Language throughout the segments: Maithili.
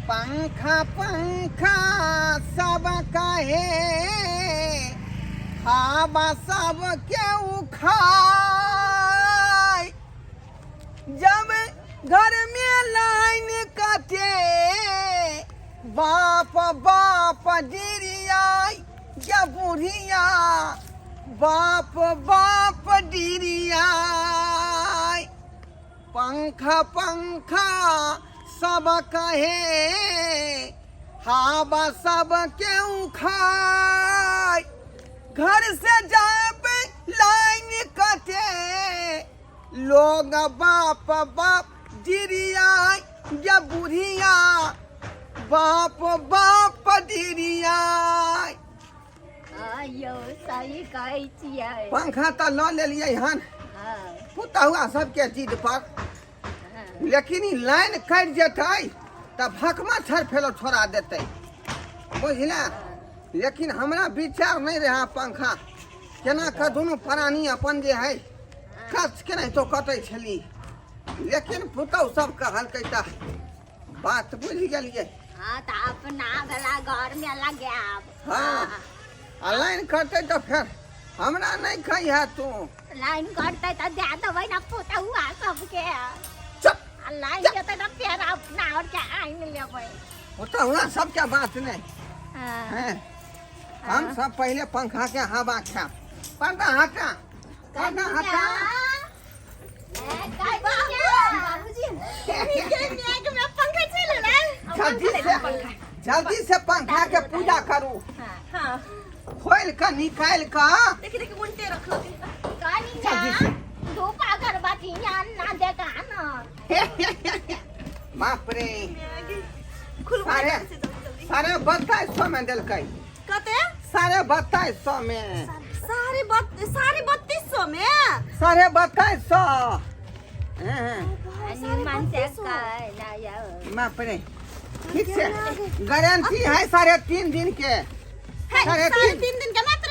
पंखा पंखा सब कहे हवा सब के उखाय जब घर में लाइन कटे बाप बाप डिरियाई या बुढ़िया बाप बाप डिरियाई पंखा पंखा सब कहे हवा सब के उखाय घर से जब लाइन कटे लोग बाप बाप डिरियाई या बुढ़िया बाप बाप डिरियाई। आयौ सही कहै छियै। पंखा तऽ लऽ लेलियै हन पुतहुआ सबके जिद पर, लेकिन ई लाइन कटि जेतै तऽ भकमा छड़ फेरो छोड़ा देतै, बुझला? लेकिन हमरा विचार नहि रहै पंखा केना कऽ दुनू प्राणी अपन जे है कच केनाहितो कटै छली, लेकिन पुतहु सब कहलकै तऽ बात बुझि गेलियै। हाँ तऽ अपना वाला घर में लगायब। हाँ आ लाइन कटतै तऽ फेर हमरा नहि कहिहे तू। लाइन कटतै तऽ दए देबै ने पुतहुआ सबके। चुप। आ लाइन जेतै तऽ फेर अपना आओर के आनि लेबै। पुतहुआ सबके बात नहि। हाँ। हैं हम सब पहिले पंखा के हवा खायब। पर्दा हटा, पर्दा हटा। जल्दी से जल्दी से पंखा के पूजा करू। हाँ। खोल के निकाल के देखी देखी उल्टे रखलो। जल्दी से। धूप अगरबत्ती ना देखा ना। बाप रे। खुलवा साढ़े जल्दी जल्दी। 232.5 में देलकै। कते? 232.5 में। 232.5 में? 232.5। हाँ। निमन से कर ना यौ। बाप रे ठीक से गारंटी है 3.5 दिन के। है, साढ़े साढ़े तीन। तीन दिन के मात्र?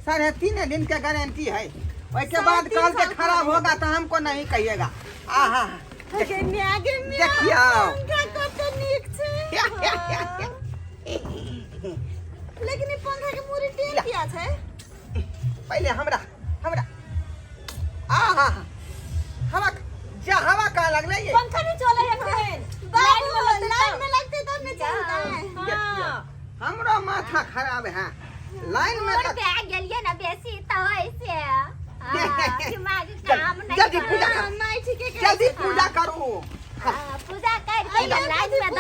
3.5 दिन के गारंटी है। ओके साढ़े बाद तीन कल के साल खराब का होगा तो हमको नहीं कहिएगा। आहा गे म्या, गे म्या, देखियौ। पंखा कते नीक छै। लेकिन ई पंखा के मुरी टेढ़ किया छै? पहिले हमरा हमरा आहा हवा जा हवा कहाँ लगलै ये? पंखा नहीं चले है एखन। लाइन में बाबू लगतै लाइन तब। में लगतै तब ने चलतै। देखियौ, हमरो माथा खराब है लाइन में बूढ़ तऽ भए गेलियै ने बेसी तऽ ऐसे हाँ, दिमाग काम नहीं जल्दी करै। पूजा कर। हाँ, नहीं ठीके कहै जल्दी छै। पूजा करू। हाँ, पूजा करके अइले लाइन में